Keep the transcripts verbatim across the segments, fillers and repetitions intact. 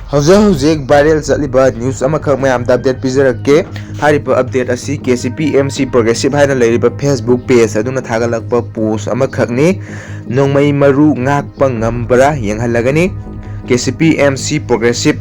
ꯍꯧꯖꯤꯛ ꯍꯧꯖꯤꯛ viral ꯆꯠꯂꯤꯕ news ꯑꯃꯈꯛ ꯃꯌꯥꯝꯗ update ꯄꯤꯖꯔꯛꯀꯦ꯫ ꯍꯥꯏꯔꯤꯕ update ꯑꯁꯤ KCP MC Progressive ꯍꯥꯏꯅ ꯂꯩꯔꯤꯕ Facebook page ꯑꯗꯨꯅ ꯊꯥꯒꯠꯂꯛꯄ post ꯑꯃꯈꯛꯅꯤ꯫ ꯅꯣꯡꯃꯩ ꯃꯔꯨ ꯉꯥꯛꯄ ꯉꯝꯕ꯭ꯔꯥ ꯌꯦꯡꯍꯜꯂꯒꯅꯤ꯫ KCP MC Progressive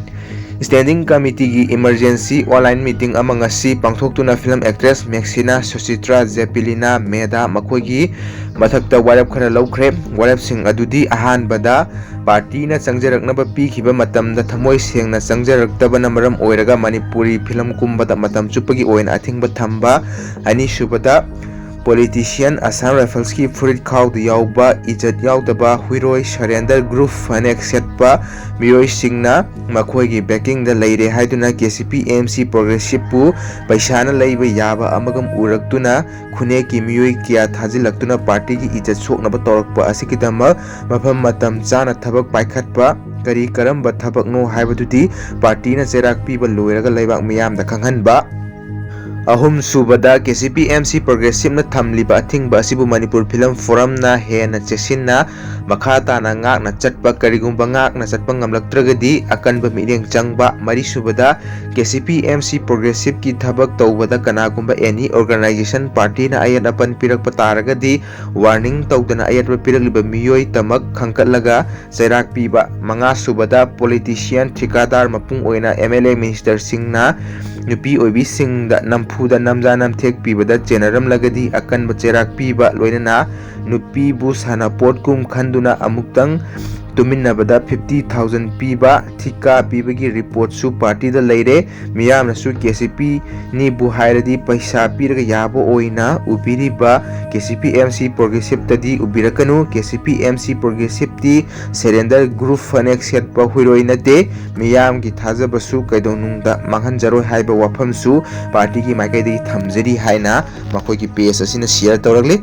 Standing Committeeꯒꯤ emergency online meeting ꯑꯃ ꯉꯁꯤ ꯄꯥꯡꯊꯣꯛꯇꯨꯅ film actress Maxina, Suchitra, Zepilina, Medha ꯃꯈꯣꯏꯒꯤ ꯃꯊꯛꯇ ꯋꯥꯔꯦꯞ ꯈꯔ ꯂꯧꯈ꯭ꯔꯦ꯫ ꯋꯥꯔꯦꯞꯁꯤꯡ ꯑꯗꯨꯗꯤ ꯑꯍꯥꯟꯕꯗ partyꯅ ꯆꯪꯖꯔꯛꯅꯕ ꯄꯤꯈꯤꯕ ꯃꯇꯝꯗ ꯊꯃꯣꯏ ꯁꯦꯡꯅ ꯆꯪꯖꯔꯛꯇꯕꯅ ꯃꯔꯝ ꯑꯣꯏꯔꯒ ꯃꯅꯤꯄꯨꯔꯤ film ꯀꯨꯝꯕꯗ ꯃꯇꯝ ꯆꯨꯞꯄꯒꯤ ꯑꯣꯏꯅ ꯑꯊꯤꯡꯕ ꯊꯝꯕ꯫ ꯑꯅꯤꯁꯨꯕꯗ, politician Assam Riflesꯀꯤ ꯐꯨꯔꯤꯠ ꯈꯥꯎꯗ ꯌꯥꯎꯕ, ꯏꯖꯠ ꯌꯥꯎꯗꯕ, ꯍꯨꯏꯔꯣꯏ, surrender group ꯐꯅꯦꯛ ꯁꯦꯠꯄ ꯃꯤꯑꯣꯏꯁꯤꯡꯅ ꯃꯈꯣꯏꯒꯤ backingꯗ ꯂꯩꯔꯦ ꯍꯥꯏꯗꯨꯅ KCP MC Progressiveꯄꯨ ꯄꯩꯁꯥꯅ ꯂꯩꯕ ꯌꯥꯕ ꯑꯃꯒ ꯎꯔꯛꯇꯨꯅ ꯈꯨꯟꯅꯦꯛꯀꯤ ꯃꯤꯑꯣꯏ ꯀꯌꯥ ꯊꯥꯖꯤꯜꯂꯛꯇꯨꯅ partyꯒꯤ ꯏꯖꯠ ꯁꯣꯛꯅꯕ ꯇꯧꯔꯛꯄ ꯑꯁꯤꯒꯤꯗꯃꯛ ꯃꯐꯝ ꯃꯇꯝ ꯆꯥꯅ ꯊꯕꯛ ꯄꯥꯏꯈꯠꯄ, ꯀꯔꯤ ꯀꯔꯝꯕ ꯊꯕꯛꯅꯣ ꯍꯥꯏꯕꯗꯨꯗꯤ partyꯅ ꯆꯩꯔꯥꯛ ꯄꯤꯕ ꯂꯣꯏꯔꯒ ꯂꯩꯕꯥꯛ ꯃꯤꯌꯥꯝꯗ ꯈꯪꯍꯟꯕ꯫ ꯑꯍꯨꯝꯁꯨꯕꯗ, KCP MC Progressiveꯅ ꯊꯝꯂꯤꯕ ꯑꯊꯤꯡꯕ ꯑꯁꯤꯕꯨ ꯃꯅꯤꯄꯨꯔ Film Forumꯅ ꯍꯦꯟꯅ ꯆꯦꯛꯁꯤꯟꯅ ꯃꯈꯥ ꯇꯥꯅ ꯉꯥꯛꯅ ꯆꯠꯄ, ꯀꯔꯤꯒꯨꯝꯕ ꯉꯥꯛꯅ ꯆꯠꯄ ꯉꯝꯂꯛꯇ꯭ꯔꯒꯗꯤ ꯑꯀꯟꯕ ꯃꯤꯠꯌꯦꯡ ꯆꯪꯕ꯫ ꯃꯔꯤꯁꯨꯕꯗ, KCP MC Progressiveꯀꯤ ꯊꯕꯛ ꯇꯧꯕꯗ ꯀꯅꯥꯒꯨꯝꯕ any organization partyꯅ ꯑꯌꯦꯠ ꯑꯄꯟ ꯄꯤꯔꯛꯄ ꯇꯥꯔꯒꯗꯤ warning ꯇꯧꯗꯅ ꯑꯌꯦꯠꯄ ꯄꯤꯔꯛꯂꯤꯕ ꯃꯤꯑꯣꯏ ꯇꯃꯛ ꯈꯟꯒꯠꯂꯒ ꯆꯩꯔꯥꯛ ꯄꯤꯕ꯫ ꯃꯉꯥꯁꯨꯕꯗ, politician, ꯊꯤꯀꯥꯗꯥꯔ ꯃꯄꯨꯡ ꯑꯣꯏꯅ MLA ministerꯁꯤꯡꯅ ꯅꯨꯄꯤ ꯑꯣꯏꯕꯤꯁꯤꯡꯗ ꯅꯝꯐꯨꯗ ꯅꯝꯖꯥ ꯅꯝꯊꯦꯛ ꯄꯤꯕꯗ ꯆꯦꯟꯅꯔꯝꯂꯒꯗꯤ ꯑꯀꯟꯕ ꯆꯩꯔꯥꯛ ꯄꯤꯕ, ꯂꯣꯏꯅꯅ ꯅꯨꯄꯤꯕꯨ ꯁꯥꯟꯅꯄꯣꯠꯀꯨꯝ ꯈꯟꯗꯨꯅ ꯑꯃꯨꯛꯇꯪ ꯇꯨꯃꯤꯟꯅꯕꯗ fifty thousand ꯄꯤꯕ, ꯊꯤꯀꯥ ꯄꯤꯕꯒꯤ reportꯁꯨ partyꯗ ꯂꯩꯔꯦ꯫ ꯃꯤꯌꯥꯝꯅꯁꯨ KCPꯅꯤꯕꯨ ꯍꯥꯏꯔꯗꯤ ꯄꯩꯁꯥ ꯄꯤꯔꯒ ꯌꯥꯕ ꯑꯣꯏꯅ ꯎꯕꯤꯔꯤꯕ KCP MC Progressiveꯇꯗꯤ ꯎꯕꯤꯔꯛꯀꯅꯨ꯫ KCP MC Progressiveꯇꯤ surrender group ꯐꯅꯦꯛ ꯁꯦꯠꯄ ꯍꯨꯏꯔꯣꯏ ꯅꯠꯇꯦ꯫ ꯃꯤꯌꯥꯝꯒꯤ ꯊꯥꯖꯕꯁꯨ ꯀꯩꯗꯧꯅꯨꯡꯗ ꯃꯥꯡꯍꯟꯖꯔꯣꯏ ꯍꯥꯏꯕ ꯋꯥꯐꯝꯁꯨ partyꯒꯤ ꯃꯥꯏꯀꯩꯗꯒꯤ ꯊꯝꯖꯔꯤ ꯍꯥꯏꯅ ꯃꯈꯣꯏꯒꯤ page ꯑꯁꯤꯅ share ꯇꯧꯔꯛꯂꯤ꯫